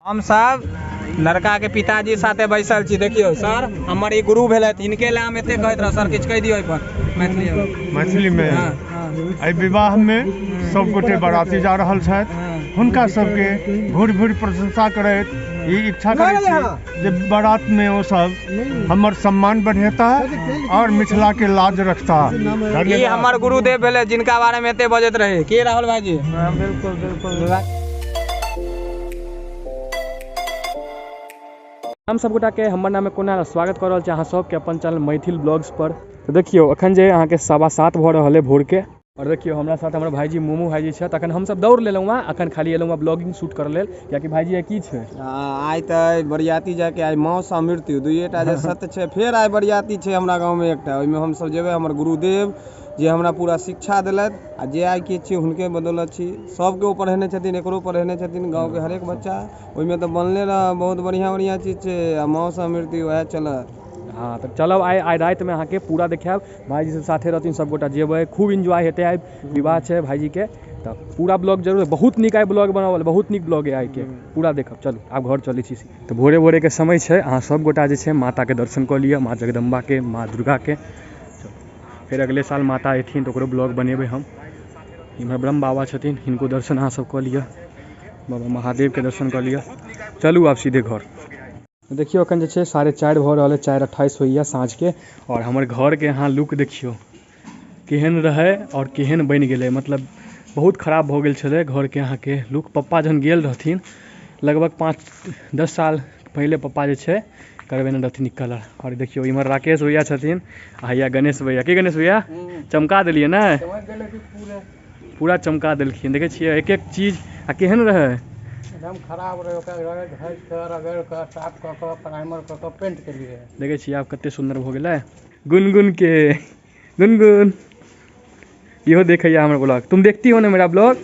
हम सब लड़का के पिताजी साथे बैसल छी। देखियौ सर, हमर ई गुरु भेलथि, हिनके लए हम एते कहैत रह। सर, किछु कहि दियौ एहिपर मैथिली। मैथिलीमे एहि विवाहमे सब गोटे बराती जा रहल छथि, हुनका सबके भूरि भूरि प्रशंसा करैत ई इच्छा करै छी जे बारातमे ओ सब हमर सम्मान बढ़ेता और मिथिलाके लाज रखता। ई हमर गुरुदेव भेलै जिनका बारेमे एते बजैत रही। के राहुल भाईजी? बिल्कुल बिल्कुल। हम सब गोटा के हमर नाम कोना स्वागत कर रहल छी अहाँ सबके अपन चैनल मैथिल ब्लॉग्स पर। तो देखियौ अखन जे अहाँके 7:15 भऽ रहल है भोर के, और देखियौ हमरा साथ हमर भाईजी मोमू भाईजी छथि। अखन हमसब दौड़ लेलहुँ हँ, अखन खाली एलहुँ हँ ब्लॉगिंग शूट कर लेल, कियाकि भाईजी आइ की छै? आइ तऽ बरियाती जाके आइ मौस आ मृत्यु दुइएटा जे सत्य छै। फेर आइ बरियाती छै हमरा गाँवमे एकटा, ओहिमे हमसब जेबै। हमर गुरुदेव जे हमरा पूरा शिक्षा देलथि आ जे आइ के छी हुनके बदौलत छी। सबके ओ पढ़ेने छथिन, एकरो पढ़ेने छथिन, गाँवके हरेक बच्चा ओहिमे तऽ बनले रह। बहुत बढ़िआँ बढ़िआँ चीज छै आ मौस आ मृत्यु वएह चलत। हाँ तऽ चलब आइ, आइ रातिमे अहाँके पूरा देखायब। भाईजी सब साथे रहथिन, सब गोटा जेबै, खूब एन्जॉय हेतै। आइ विवाह छै भाईजीके, तऽ पूरा ब्लॉग जरूर, बहुत नीक आइ ब्लॉग बनावल, बहुत नीक ब्लॉग है आइके, पूरा देखब। चलू आब घर चलै छी। तऽ भोरे भोरेके समय छै, अहाँ सब गोटा जे छै माताके दर्शन कऽ लिअ, माँ जगदम्बाके, माँ दुर्गाके। चलू फेर अगले साल माता एथिन तऽ ओकरो ब्लॉग बनेबै हम। इम्हर ब्रह्म बाबा छथिन, हिनको दर्शन अहाँ सब कऽ लिअ, बाबा महादेवके दर्शन कऽ लिअ। चलू आब सीधे घर। देखियौ अखन जे छै 4:30 भऽ रहल है, 4:28 होइए साँझके। और हमर घरके अहाँ लुक देखियौ केहन रहै और केहन बनि गेलै। मतलब बहुत खराब भऽ गेल छलै घरके अहाँके लुक। पप्पा जहन गेल रहथिन लगभग 5-10 साल पहिले पप्पा जे छै करबेने रहथिन ई कलर। और देखियौ इम्हर राकेश भैया छथिन आ हैया गणेश भैया। की गणेश भैया चमका देलियै ने? पूरा चमका देलखिन। देखै छियै एक एक चीज आ केहन रहै, एकदम खराब रहै। ओकरा रगड़ि घसि कऽ रगड़ि कऽ साफ कऽ कऽ प्राइमर कऽ कऽ पेंट केलियै। देखै छियै आब कते सुन्दर भऽ गेलै। गुनगुन के गुनगुन इहो देखैया हमर ब्लॉग। तुम देखती हो ना मेरा ब्लॉग?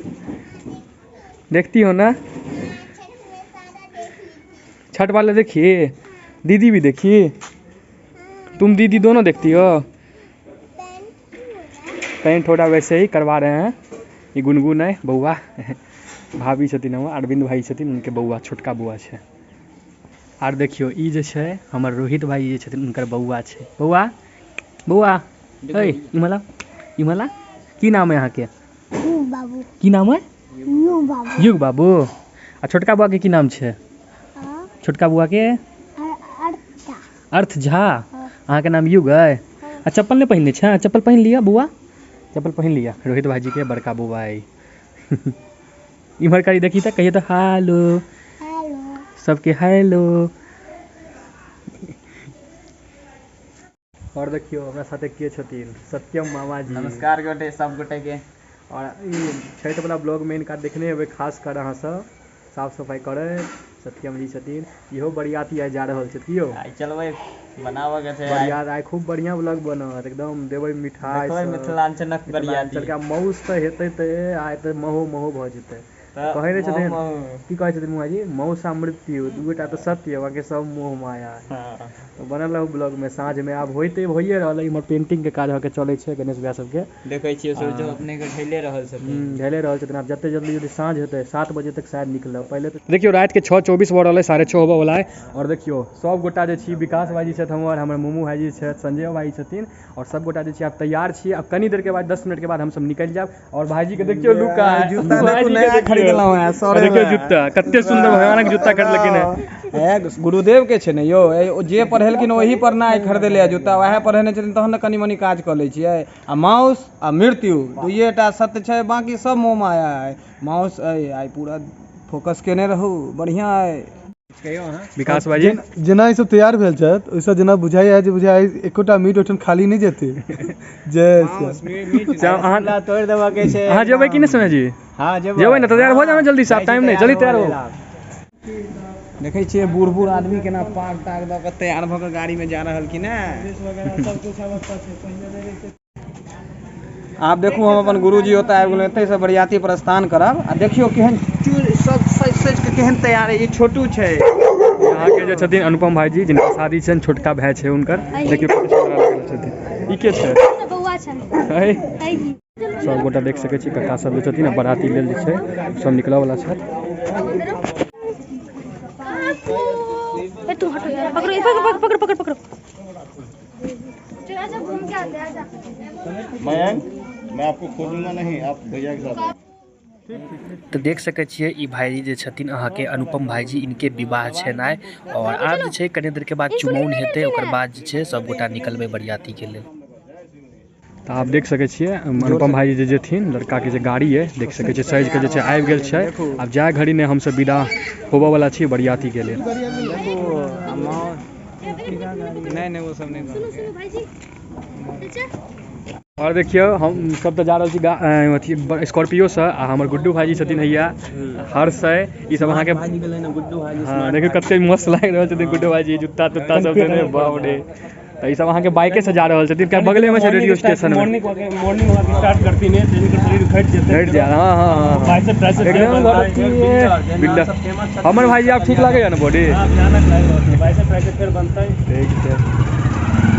देखती हो ना? छठ वाले देखिए, दीदी भी देखी, तुम दीदी दोनों देखती हो? पेंट थोड़ा वैसे ही करवा रहे हैं। ये गुनगुन है बउआ, भाभी छथिन हमर, अरविंद भाई छथिन, उनके बउआ, छोटका बउआ छै। आर देखियौ ई जे छै हमर रोहित भाई जे छथिन उनकर बउआ छै। बउआ बउआ ऐ इमला इमला, की नाम है अहाँके? बाबू। की नाम है? युग बाबू। युग बाबू। आ छोटका बउआ के की नाम छै? छोटका बउआ के? अर्थ झा। अहाँके नाम युग है? आ चप्पल नहि पहिनने छै? चप्पल पहिन लिअ बउआ, चप्पल पहिन लिअ। रोहित भाईजी के बड़का बउआ है। इम्हर करी देखी तऽ कहियो तऽ हेलो सबके हेलो। और देखियौ हमरा साथे के छथिन, सत्यम मामाजी। नमस्कार गोटे सब गोटे के। और ई छठि वाला ब्लॉग में इनका देखने हेबै, खास कर अहाँ सब साफ सफाई करे सत्यम जी छथिन। इहो बरियाती आइ जा रहल छथि। यौ आइ चलबै बनाबऽ के छै। बरियात आइ खूब बढ़िया ब्लॉग बनत, एकदम देबै मिठाई देखबै सब। मिथिलांचलक बरियाती। मिथिलांचल के मौस तऽ हेतै तऽ आइ तऽ महो महो भऽ जेतै। तऽ कहै नहि छथिन, महो। की कहै छथिन मुआजी, मौस आ मृत्यु दूटा तऽ सत्य, बाकी सब मोह माया। हाँ। तऽ बनल रहू ब्लॉग में। साँझ में आब होइते होइए रहल है। इम्हर पेंटिंग के काज अहाँके चलै छै गणेश भैया सबके। देखै छियै सूरजो अपने के ढैले रहल छथिन। ढैले रहल छथिन। आब जते जल्दी जल्दी साँझ हेतै 7 बजे तक शायद निकलब। पहिले तऽ देखियौ राति के 6:24 भऽ रहल है, 6:30 होबऽ वाला है। और देखियौ सब गोटा जे छी, विकास भाईजी छथि हमर, हमर मोमू भाईजी छथि, संजय भाईजी छथिन, और सब गोटा जे छी आब तैयार छी। आब कनी देर के बाद 10 मिनट के बाद हमसब निकलि जायब। और भाईजी के देखियौ लुक आइ। जूता देखू, भाईजी के नया देखियौ। खरीदलहुँ हैं, सरे देखियौ में। जूता कते सुंदर भगवानक जूता खरीदलखिन हैं। ए, गुरुदेव के छै ने यौ, ए, ओ जे पढ़ेलखिन ओही पर ना आइ खरीदले है जूता, वएह पढ़ेने छथिन तहन ने कनी मनी काज कऽ लै छियै। आ माउस आ मृत्यु दुइएटा सत्य छै, बाकी सब मोह माया है। माउस अइ आइ पूरा फोकस केने रहू, बढ़िआँ अइ। विकास भाईजी जेना ई सब तैयार भेल छथि ओहिसँ जेना बुझाइया जे बुझाइ एकोटा मीट ओहिठाम खाली नहि जेतै। जय श्री अहाँ तोड़ि देबऽ के छै। अहाँ जेबै कि नहि समय जी? हाँ, जेबै। जेबै ने तऽ तैयार भऽ जाउ ने जल्दी से, आब टाइम नहि, जल्दी तैयार हो। देखै छियै बूढ़ बूढ़ आदमी केना पाग ताग दऽ कऽ तैयार भऽ कऽ गाड़ी में जा रहलखिन हेँ। आब देखू हम अपन गुरुजी ओतऽ आबि गेलहुँ, एतहिसँ बरियाती प्रस्थान करब। आ देखियौ केहन चूर सब सजि सजि कऽ केहन तैयार है। ई छोटू छै। अहाँके जे छथिन अनुपम भाईजी, जिनका शादी छनि, छोटका भाय छै हुनकर। देखियौ कते सुन्दर लागल छथिन। ई के छै? बौआ छनि। है? सब गोटा देख सकै छी कक्का सब जे छथिन बराती लेल जे छै सब निकलऽ वाला छथि। तुम हटो यार, पकड़ो पकड़ो पकड़ो पकड़ो पकड़ो। चल आजा, घूम के आते हैं, आजा। मयंक, मैं आपको खोजूंगा नहीं, आप भैया के साथ। तऽ देख सकै छियै ई भाईजी जे छथिन अहाँके अनुपम भाईजी, इनके विवाह छनि आइ। आओर आब जे छै कनि देरके बाद चुमौन हेतै, ओकर बाद जे छै सबगोटा निकलबै बरियातीके लेल। तऽ आब देख सकै छियै अनुपम भाईजी जे जेथिन, लड़काके जे गाड़ी अइ देख सकै छियै सजि कऽ जे छै आबि गेल छै। आब जाय घड़ी नहि हमसब विदा होबऽवला छी बरियातीके लेल। नहीं नहीं वो सब नहीं। सुनो सुनो भाईजी, चाचा। आओर देखियौ हम सब तऽ जा रहल छी अथी स्कॉर्पियोसँ, आ हमर गुड्डू भाईजी छथिन हैया, हर्ष है, ई सब अहाँके। हाँ देखियौ कते मस्त लागि रहल छथिन गुड्डू भाईजी, जुत्ता तुत्ता सब देने, बाप रे। तऽ ई सब अहाँके बाइके से जा रहल छथिन, किया बगलेमे छै रेडियो स्टेशन में। मॉर्निंग वॉक स्टार्ट करती ने तो इनकर शरीर घट जेतै। घटि जायत। हाँ हाँ हाँ बाइसेप ट्राइसेप एकदम हमर भाईजी आब ठीक लागैया ने बॉडी? हां, भयानक लागि रहल छै, बाइसेप ट्राइसेप फेर बनतै। ठीक छै,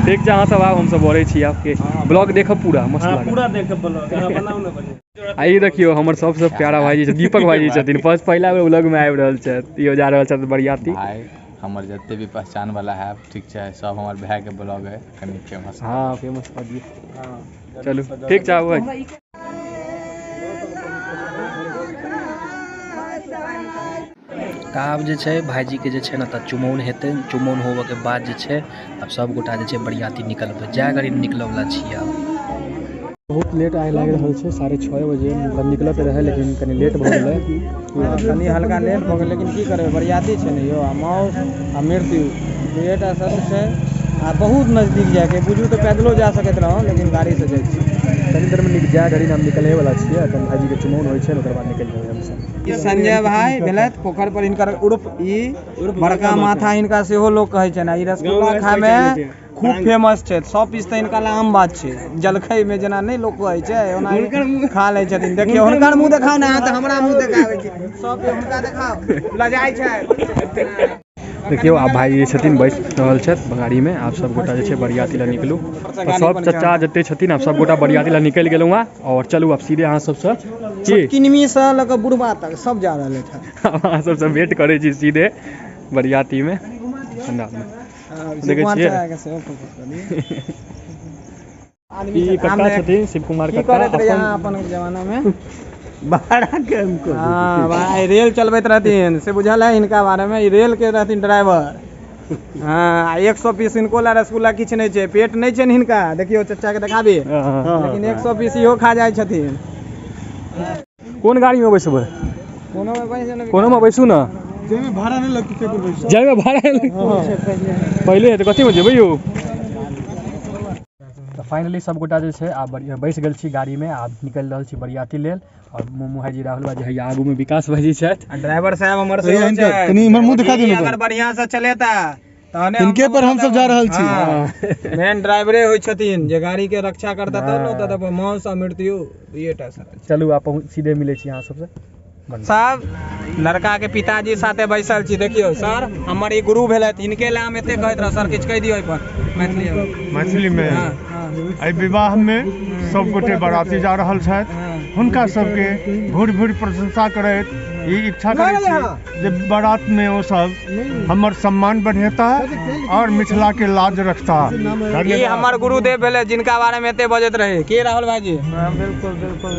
ठीक छै, अहाँ सब आब हमसब बढ़ै छी। आपके ब्लॉग देखब पूरा मस्त लागत। पूरा देखब ब्लॉग, अहाँ बनाउ ने बढ़िया। आ ई देखियौ हमर सबसँ प्यारा भाईजी दीपक भाईजी छथिन, फर्स्ट पहिला बेर ब्लॉग में आबि रहल छथि। इहो जा रहल छथि बरियाती। भाई हमर जते भी पहचान वाला है, ठीक छै, सब हमर भाई के ब्लॉग है, कनि फेमस। हाँ फेमस कर दियौ। चलू ठीक छै आबू भाई। तऽ आब जे छै भाईजीके जे छै ने तऽ चुमौन हेतै, चुमौन होबऽके बाद जे छै आब सबगोटा जे छै बरियाती निकलबै, जाय घड़ी निकलऽवला छियै आब। बहुत लेट आइ लागि रहल छै, 6:30 बजे मतलब निकलऽ के रहै, लेकिन कनि लेट भऽ गेलै। कनि हल्का लेट भऽ गेलै, लेकिन की करबै, बरियाती छै ने यौ, आ मौत आ मृत्यु दुएटा सत्य छै। आ बहुत नजदीक जाइके बुझू तऽ पैदलो जा सकैत रहौं, लेकिन गाड़ीसँ जाइ छी। कनि देरमे जाय घड़ी हम निकलैवला छियै, एखन भाईजीके चुमौन होइ छै, ओकर बाद निकलि जेबै हमसब। ई संजय भाई भेलथि पोखरि पर, हिनकर उर्फ ई बड़का माथा हिनका सेहो लोक कहै छनि। आ ई रसगुल्ला खायमे खूब फेमस छै, 100 पीस तऽ हिनका लए आम बात छै। जलखैमे जेना नहि लोक कहै छै ओना खा लै छथिन। देखियौ हुनकर मुँह देखाउ ने, अहाँ तऽ हमरा मुँह देखाबै छी, 100 पीस हुनका देखाउ, लजाइ छै। देखियौ आब भाई जे छथिन बैस रहल छथि गाड़ीमे, आब सब गोटा जे छै बरियाती लए निकलू। तऽ सब चचा जते छथिन आब सब गोटा बरियाती लए निकलि गेलहुँ हँ। आओर चलू आब सीधे अहाँ सबसँ की किनमीसँ लऽ कऽ बुढ़बा तक सब जा रहल छथि। अहाँ सबसँ भेंट करै छी सीधे बरियातीमे पंडालमे। देखै छियै ई कक्का छथिन शिव कुमार कक्का, अपन जमानामे भाड़ा के हमको। हाँ भाई रेल चलबैत रहथिन, से बुझल है हिनका बारे में, ई रेल के रहथिन ड्राइवर। हाँ 100 पीस हिनको ला रसगुल्ला किछु नहि छै, पेट नहि छनि हिनका, देखियौ चचा के देखाबी, लेकिन 100 पीस इहो खा जाइ छथिन। कोन गाड़ी में बैसबै? कोनो में बैसू ना, जाहिमे भाड़ा नहि लगतै ताहि पर बैसू। जाहिमे भाड़ा पहिले तऽ कथी में जेबै यौ? तऽ फाइनली सब गोटा जे छै आब बैस गेल छी गाड़ीमे, आब निकलि रहल छी बरियाती लेल। आओर मोमो भाईजी, राहुल भाईजी हैया आगूमे विकास भाईजी छथि। आ ड्राइवर साहब हमर सेहो छै, कनि इम्हर मुँह देखा दियौ, अगर बढ़िया से चलेता तहने हिनके पर हमसब जा रहल छी। मेन ड्राइवरे होइ छथिन जे गाड़ी के रक्षा करता तब ने होता, तब मौत आ मृत्यु दुइएटा सर। चलू आब सीधे मिलै छी अहाँ सबसँ। सब लड़का के पिताजी साथे बैसल छी। देखियौ सर हमर ई गुरु भेलथि, हिनके लए हम एते कहैत रह, सर किछु कहि दियौ एहि पर मैथिली। मैथिलीमे एहि विवाहमे सब गोटे बराती जा रहल छथि, हुनका सबके भूरि भूरि प्रशंसा करैत ई इच्छा करै छी जे बारातमे ओ सब हमर सम्मान बढ़ेता और मिथिला के लाज रखता। ई हमर गुरुदेव भेलै जिनका बारे में एते बजैत रहे। के राहुल भाईजी? बिल्कुल बिल्कुल।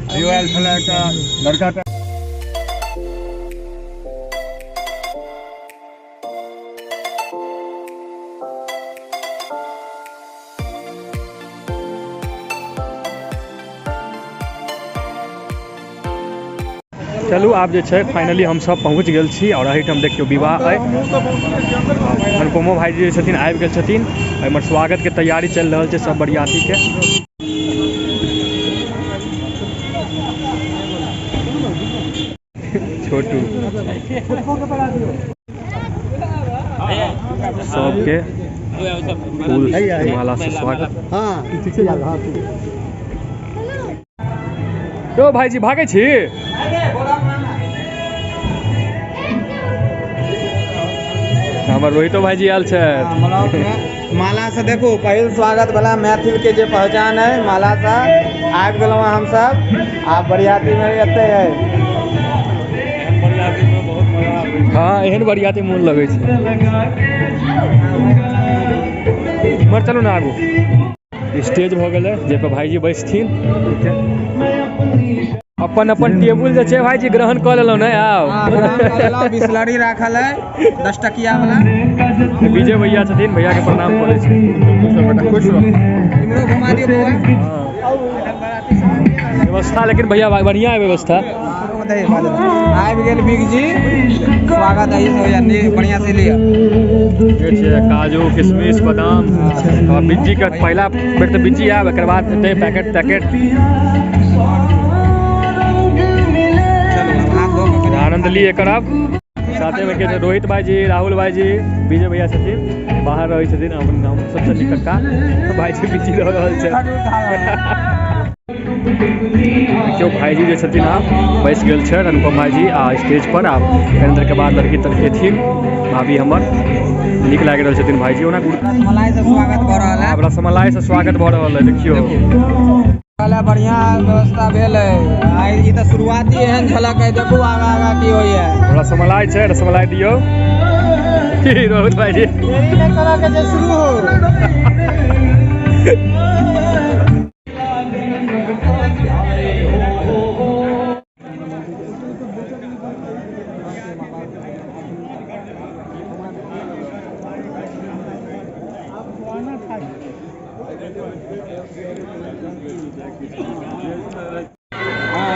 आइयो आयल छलै एकटा लड़का। चलू आब जे छै फाइनली हमसब पहुँच गेल छी और एहिठाम देखियौ विवाह अइ। अनुपमो भाईजी जे छथिन आबि गेल छथिन, एहिमे स्वागत के तैयारी चलि रहल छै सब बरियाती के। छोटू सबके फूल माला से स्वागत। यो भाईजी भागै छी? हमर रोहितो भाईजी आयल छथि। माला से देखू पहिल स्वागत वाला मैथिल के जे पहचान है माला से आबि गेलहुँ हमसब। आब बरियाती में एते है। हाँ एहन बरियाती मोन लगै छै। इम्हर चलू ने आगू। स्टेज भऽ गेलै जाहिपर भाईजी बैसथिन। अपन अपन टेबुल जे छै भाईजी ग्रहण कऽ लेलहुँ ने? आब बिसलरी राखल है 10 टकिया वाला। विजय भैया छथिन, भैया के प्रणाम करै छी। इम्हरो घुमा दियौ बौआ। व्यवस्था लेकिन भैया बढ़िया है व्यवस्था। आबि गेल बिग जी, स्वागत है बढ़िया से लिअ। काजू किशमिश बादाम। बिज्जी के पहला बेर तऽ बिज्जी आयब, एकर बाद हेतै पैकेट तैकेट। आनंद ली एकर। आब साथे में के रोहित भाईजी, राहुल भाईजी, विजय भैया छथिन, बाहर रहै छथिन अपन गाम सबसँ नीक कक्का भाईजी बिजी रह रहल छै। देखियौ भाईजी जे छथिन आब बैस गेल छै अनुपम भाईजी आ स्टेज पर। आब कनि देर के बाद लड़की तड़की एथिन। भाभी हमर नीक लागि रहल छथिन भाईजी। ओना रसमलाई से स्वागत भऽ रहल है। आब रसमलाई से स्वागत भऽ रहल है। देखियौ बढ़िया व्यवस्था भेल है। आइ ई तऽ शुरुआती एहन झलक है, देखू आगा आगा की होइए। रसमलाई छै, रसमलाई दियौ। रोहित भाईजी शुरू हो।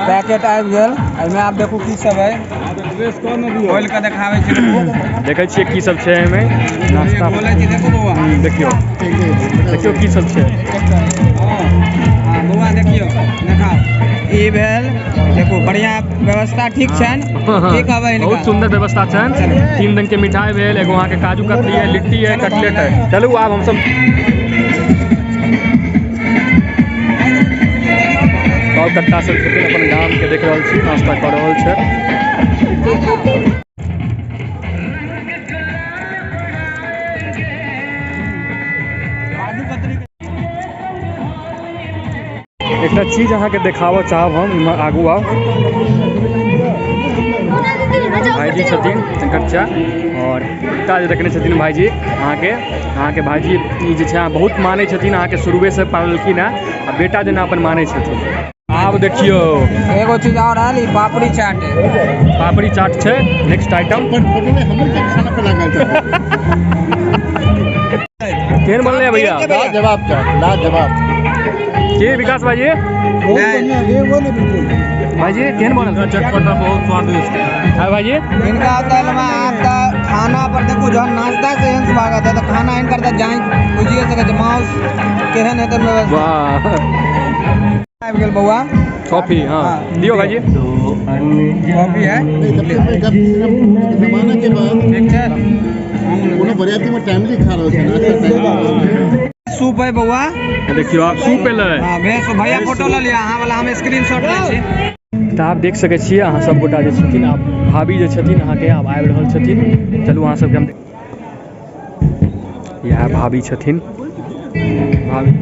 पैकेट आबि गेल, एहिमे आब देखू की सब है। खोलि कऽ देखाबै छी, देखै छियै की सब छै एहिमे। नाश्ता खोलै छी, देखू बौआ। देखियौ देखियौ की सब छै। हाँ बौआ देखियौ, देखाउ। ई भेल, देखू बढ़िया व्यवस्था ठीक छनि। की कहबै हिनका? बहुत सुंदर व्यवस्था छनि। 3 रंग के मिठाई भेल, एगो अहाँके काजू कतली है, लिट्टी है, कटलेट है। चलू आब हमसब सब कक्का सब छथिन अपन गाम के देख रहल छी, नाश्ता कऽ रहल छै। एकटा चीज अहाँके देखाबऽ चाहब हम, इम्हर आगू आउ। भाईजी छथिन शंकर चा और एकटा जे देखने छथिन भाईजी अहाँके, अहाँके भाईजी ई जे छै अहाँ बहुत मानै छथिन, अहाँके शुरुएसँ पाललखिन हेँ आ बेटा जेना अपन मानै छथिन। आब देखियौ एगो चीज और आयल, ई पापड़ी चाट। पापड़ी चाट छै नेक्स्ट आइटम। केहन बनलै भैया? लाजवाब चाट, लाजवाब। के विकास भाईजी? भाईजी केहन बनल? चटपटा, बहुत स्वादिष्ट। हाँ भाईजी इनका तलमा आप तऽ खाना पर देखू, जहन नाश्ता से एहन स्वागत है तऽ खाना हिनकर तऽ जानि बुझिए सकै छै माउस केहन हेतै व्यवस्था। वाह आबि गेल बौआ कॉफी। हाँ दियौ भाईजी कॉफी है। जमाना के बाद ठीक छै, कोनो बरियाती में टाइमली खा रहल छै नाश्ता। सूप है बौआ, देखियौ आब सूप एलै। हाँ भेज भैया फोटो लऽ लिअ, अहाँ वाला हम स्क्रीनशॉट लै छी। तऽ आब देख सकै छियै अहाँ सब गोटा जे छथिन, आब भाभी जे छथिन अहाँके आब आबि रहल छथिन। चलू अहाँ सबके हम इएह भाभी छथिन। भाभी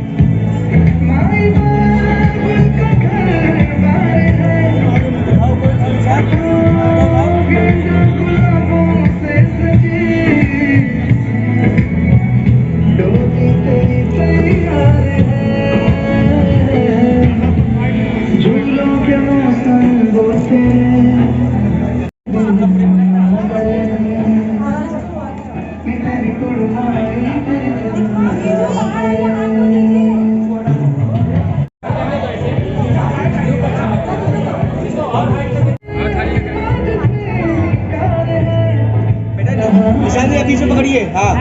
पीछे पकड़िए। हाँ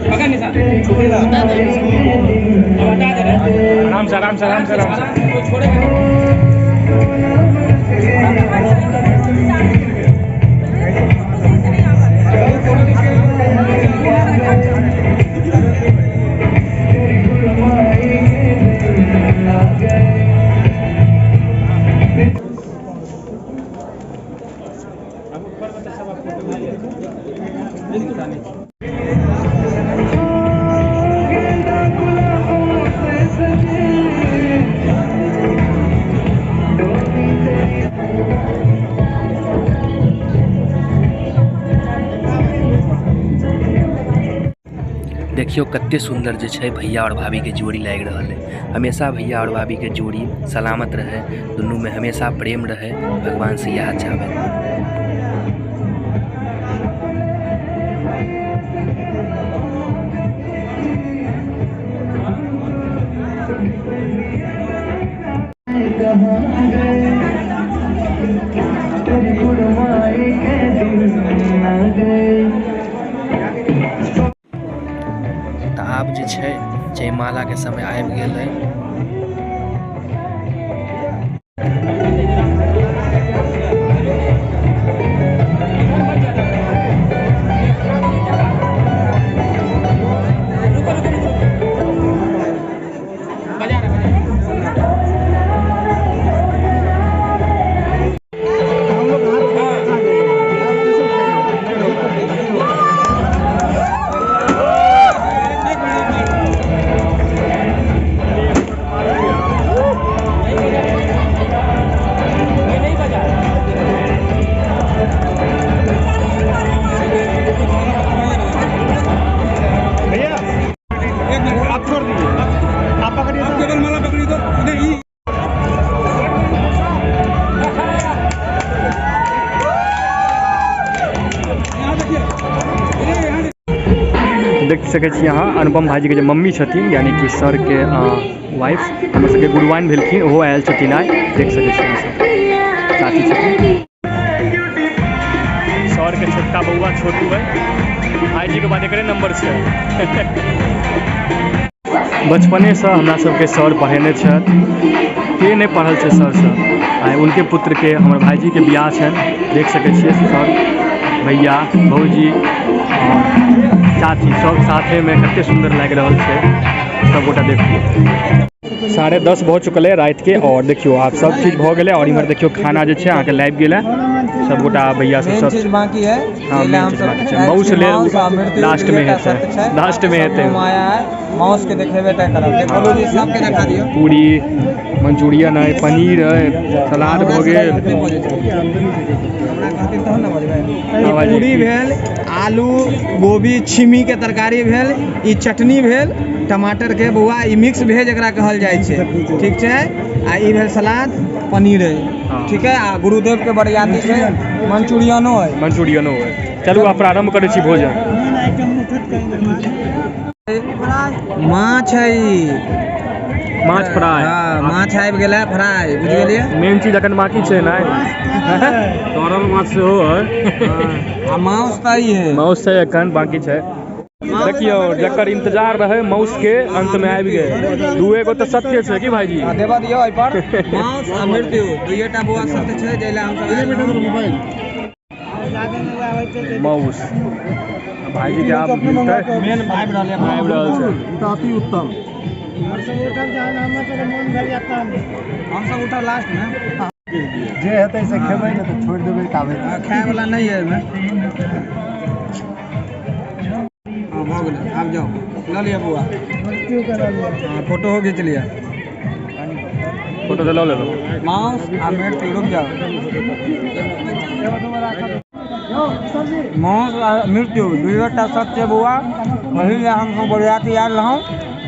पकड़ निशान, आराम से आराम से आराम से आराम से। देखियौ कते सुंदर जे छै भैया और भाभी के जोड़ी लागि रहल है। हमेशा भैया और भाभी के जोड़ी सलामत रहे, दुनू में हमेशा प्रेम रहे, भगवान से यह चाहबै। तऽ आब जे छै जयमाला के समय आबि गेलै। आप छोड़ दीजिए, आप पकड़िए, आप केवल माला पकड़ी दो। नहीं, देख सकै छी अहाँ अनुपम भाईजी के जे मम्मी छथिन यानी कि सर के वाइफ हमर सबके गुरुवाइन भेलखिन, ओहो आयल छथिन आइ। देख सकै छी अहाँ सब चाची छथिन। सर के छोटका बौआ छोटू है, भाईजी के बाद एकरे नंबर छै। बचपनेसँ हमरा सबके सर पढ़ेने छथि, के नहि पढ़ल छै सरसँ। आइ उनके पुत्रके हमर भाईजीके बियाह छनि। देख सकै छियै सर भैया भौजी और चाची सब साथेमे कते सुन्दर लागि रहल छै। सबगोटा देखियौ। 10:30 भऽ चुकल है रातिके और देखियौ आब सब चीज भऽ गेलै। और इम्हर देखियौ खाना जे छै अहाँके लाबि गेलै सबगोटा भैया सब। मेन सब चीज बाकी है, हाँ, जेला मेन हम चीज सब बाकी छै। खाइ माउस छी, लेल माउस आ मृत्यु लास्ट में दुइएटा हेतै, सत्य छै। लास्ट में हेतै। सब आया है, माउस के देखेबे टा करब। देखो जी सबके देखा दियौ। पूरी मंचूरियन है, पनीर है, सलाद भऽ गेल। हमरा कहथिन तहन ने बजबै। हाँ भाईजी। पूरी भेल, आलू गोभी छिमी के तरकारी भेल, ई चटनी भेल टमाटर के बौआ, ई मिक्स भेज एकरा कहल जाइ छै, ठीक छै। आ ई भेल सलाद, पनीर है, ठीक है। आ गुरुदेव के बरियाती छै मंचूरियनो है, मंचूरियनो है। चलू आब प्रारंभ करै छी भोजन। माछ है ई, माछ फ्राई। हाँ, माछ आबि गेलै फ्राई, बुझि गेलियै। मेन चीज अखन बाकी छै ने, तरल माछ सेहो है। आ माउस तऽ ई है, माउस छै अखन बाकी छै। देखियौ जकर इंतजार रहे माउस के अंत में आबि गेल। दुए गो तऽ सत्य छै की भाईजी? देबा दियौ एहि पर। माउस आ मृत्यु दुइएटा बौआ सत्य छै, जैला हम सब आयल रहौं। माउस भाईजी के आब मिलतै। मेन आबि रहल है, आबि रहल छै। अति उत्तम। हम सब उठब लास्ट में। जे हेतै से खेबै, नहि तऽ छोड़ि देबै ताबे। खाय वाला नहीं है एहिमे। हाँ, भऽ गेलै, आब जाउ लऽ लिअ बौआ। हाँ, फोटो घीच लिअ। फोटो तऽ लऽ लेलहुँ। माउस आ मृत्यु, रुक जाओ। माउस आ मृत्यु दुइएटा सत्य छै बौआ। वही लए हम सब बरियाती आयल रहौं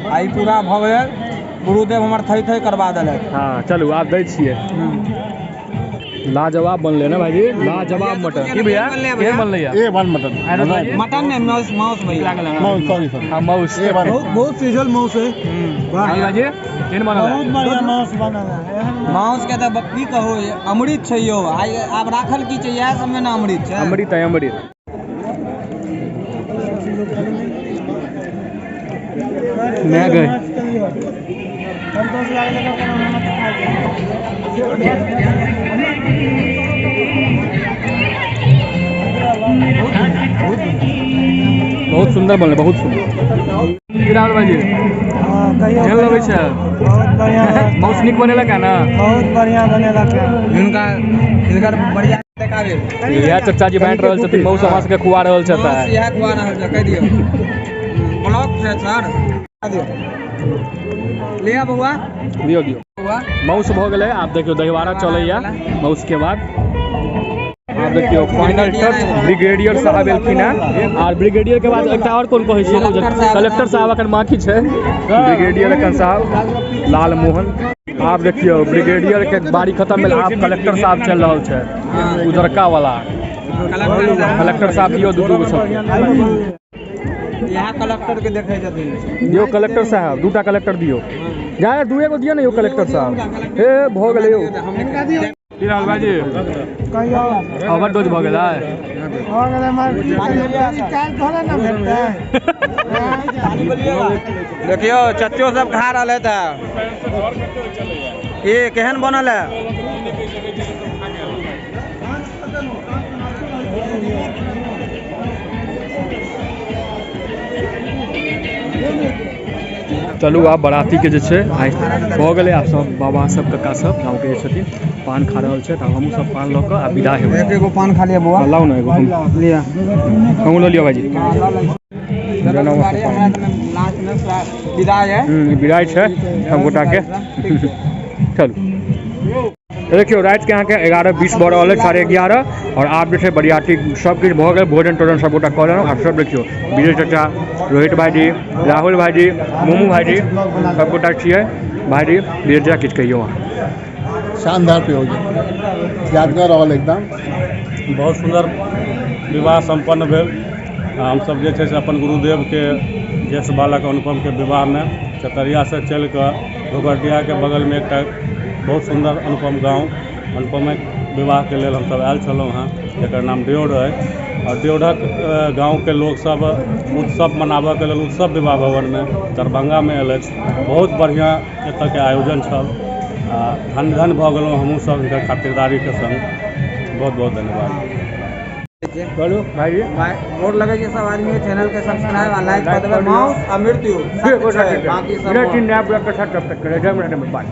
आ ई पूरा भऽ गेल। गुरुदेव हमर थई थई करवा देलथि। हाँ चलू आब दै छियै। लाजवाब बनलै ने भाईजी, लाजवाब मटन। की भैया केहन बनलै? ए वन मटन, मटन नहीं, माउस, माउस भैया। माउस, सॉरी सॉरी, हाँ माउस। ए वन। बहुत बहुत सीजल माउस है। हाँ भाईजी केहन बनल है? बहुत बढ़िया माउस बनल है। माउस के तऽ की कहू, अमृत छै यौ। आइ आब राखल की छै, इएह सबमे ने अमृत छै। अमृत है, अमृत। मैं गए। बहुत सुंदर बनलै, बहुत सुंदर। की राहुल भाईजी केहन लगै छै? बहुत बढ़िया। माउस नीक बनेलक है ना? बहुत बढ़िया बनेलक है। हिनका हिनकर बढ़िया देखाबे। इएह चचा जी बाँटि रहल छथिन माउस, हमरा सबके खुआ रहल छथि। माउस इएह खुआ रहल छै, कहि दियौ ब्लॉक छै सर। दियौ लिअ बौआ, दियौ दियौ। बौआ माउस भऽ गेलै। आब देखियौ दहीवड़ा चलैया माउस के बाद। आब देखियौ फाइनल टच ब्रिगेडियर साहब एलखिन हैं। आर ब्रिगेडियर के बाद एकटा और कोन कहै छियै, कलेक्टर साहब अखन बाकी छै, ब्रिगेडियर अखन साहब लाल मोहन। आब देखियौ ब्रिगेडियर के बारी खत्म भेल, आब कलेक्टर साहब चलि रहल छै, उजरका वाला कलेक्टर साहब। दियौ दू दू गो सबके, यहाँ कलेक्टर के देखै छथिन। दियौ कलेक्टर साहब, दूटा कलेक्टर दियौ, जा दुए गो दियौ ने यौ कलेक्टर साहब। हे भऽ गेलै यौ। की रहल भाईजी, ओवरडोज भऽ गेलै? देखियौ चच्चो सब खा रहल है। तऽ ये केहन बनल है? चलू आब बराती के जे छै आइ भऽ गेलै। आब सब बाबा सब कक्का सब गाँव के जे छथिन पान खा रहल छै, तऽ हमहूँ सब पान लऽ कऽ आ विदा हेबै। एगो पान खा लिअ बौआ। लाउ ने एगो, हमहूँ लऽ लिअ भाईजी। विदाई है, विदाई छै सब गोटा के। चलू देखियौ रातिके अहाँके 11:20 भऽ रहल अछि, 11:30। आओर आब जे छै बरियाती सब किछु भऽ गेल, भोजन तोजन सब गोटा कऽ लेलहुँ। आब सब देखियौ विजय चाचा, रोहित भाईजी, राहुल भाईजी, मोमू भाईजी, सब गोटा छियै। भाईजी विजय चाचा किछु कहियौ अहाँ। शानदार प्रयोजन, यादगार रहल एकदम। बहुत सुन्दर विवाह सम्पन्न भेल। हमसब जे छै से अपन गुरुदेवके ज्येष्ठ बालक अनुपमके विवाहमे चतरियासँ चलि कऽ घोघरडियाके बगलमे एकटा बहुत सुन्दर अनुपम गाँव, अनुपमक विवाहके लेल हमसब आयल छलहुँ हँ, जकर नाम ड्योढ़ अइ। आओर ड्योढ़क गाँवके लोकसब उत्सव मनाबऽके लेल उत्सव विवाह भवनमे दरभंगामे एलथि। बहुत बढ़िआँ एतऽके आयोजन छल आ धन्य धन्य भऽ गेलहुँ हमहूँ सब हिनकर खातिरदारीके संग। बहुत बहुत धन्यवाद। बोलू भाईजी। गोर लगै छै सब आदमी के, चैनल के सब्सक्राइब आ लाइक कऽ देबै। माउस आ मृत्यु बाकी सब बाय।